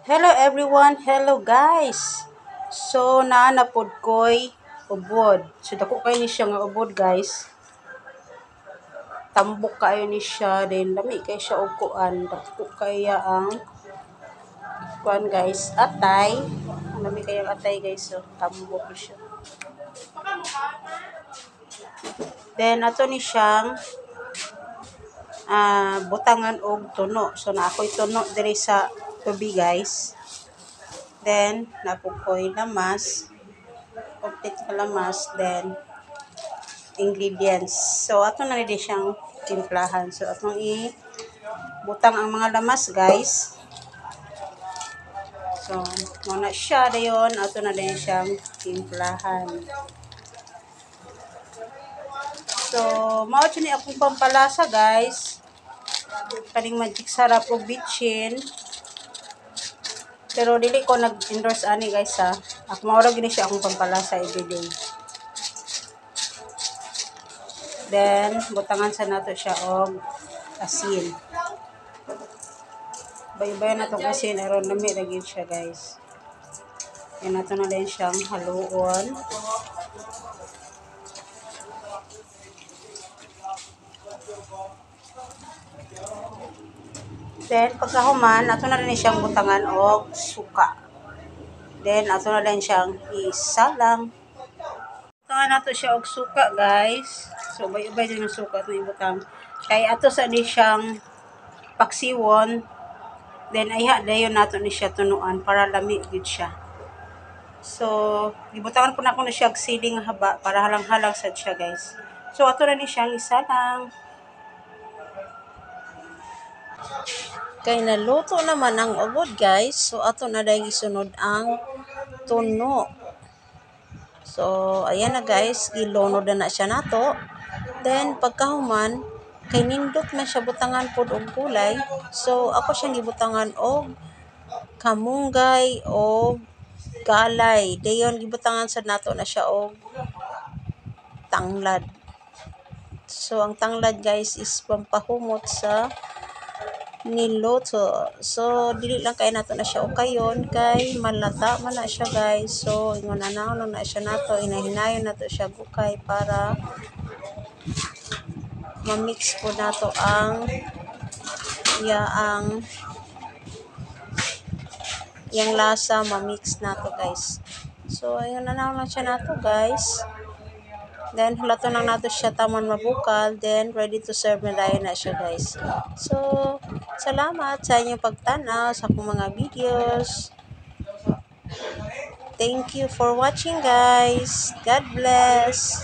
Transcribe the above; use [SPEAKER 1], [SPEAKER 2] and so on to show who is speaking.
[SPEAKER 1] Hello everyone, hello guys. So naa na pod koy ubod. So dako kay ni siya nga ubod, guys. Tambok kaayo ni siya, then lami kay siya og kuan. Dako kaya ang kuan, guys, atay. Ang lami kay ang atay, guys, so tambok siya. Then ato ni siyang butangan og tuno. So naa ko'y tuno diri sa tubi, guys. Then naa pod ko'y lamas, complete nga lamas, then ingredients. So ato na ni siyang timplahan. So atong i butang ang mga lamas, guys. So mao na siya dayon, ato na din siyang timplahan. So mao ni akong pampalasa, guys. Kaning Magic Sarap ug bitchin. Pero dili ko nag-endorse ani, guys, ha. Ako mao ra gini siya akong pampalasa everyday. Then butangan sa nato siya og asin. Baybay na tong asin aron lami ra gyud siya, guys. Then ato na din siyang haluon. Then pagkahuman, ato na rin siyang butangan og suka. Then ato na din siyang isalang. Butangan nato siya og suka, guys. So ubay-ubay din ang suka atong ibutang. Kay ato sa ni siyang paksiwon, then ayha dayon nato ni siya tunuan para lami gyud siya. So gibutangan po nako na siya og siling haba para halang-halang sad siya, guys. So ato na ni siyang isalang. Kay naluto naman ang ubod, guys. So ato na dahil isunod ang tuno. So ayan na, guys, gilunod na na siya nato. Then pagkahuman, kay nindot man siya butangan pod og gulay. So ako siyang gibutangan og kamunggay o galay. Dayon gibutangan sad nato na siya og tanglad. So ang tanglad, guys, is pampahumot sa niluto. So dili lang kay nato na siya ukayon kay malata man na siya, guys. So ingon ana lang na siya nato, hinahinayon nato siya gukay para ma-mix po nato ang iya ang yang lasa, ma-mix nato, guys. So ayun na lang siya nato, guys. Then hulaton lang nato siya taman mabukal, then ready to serve na dayon na siya, guys. So salamat sa inyong pagtanaw sa akong mga videos. Thank you for watching, guys. God bless.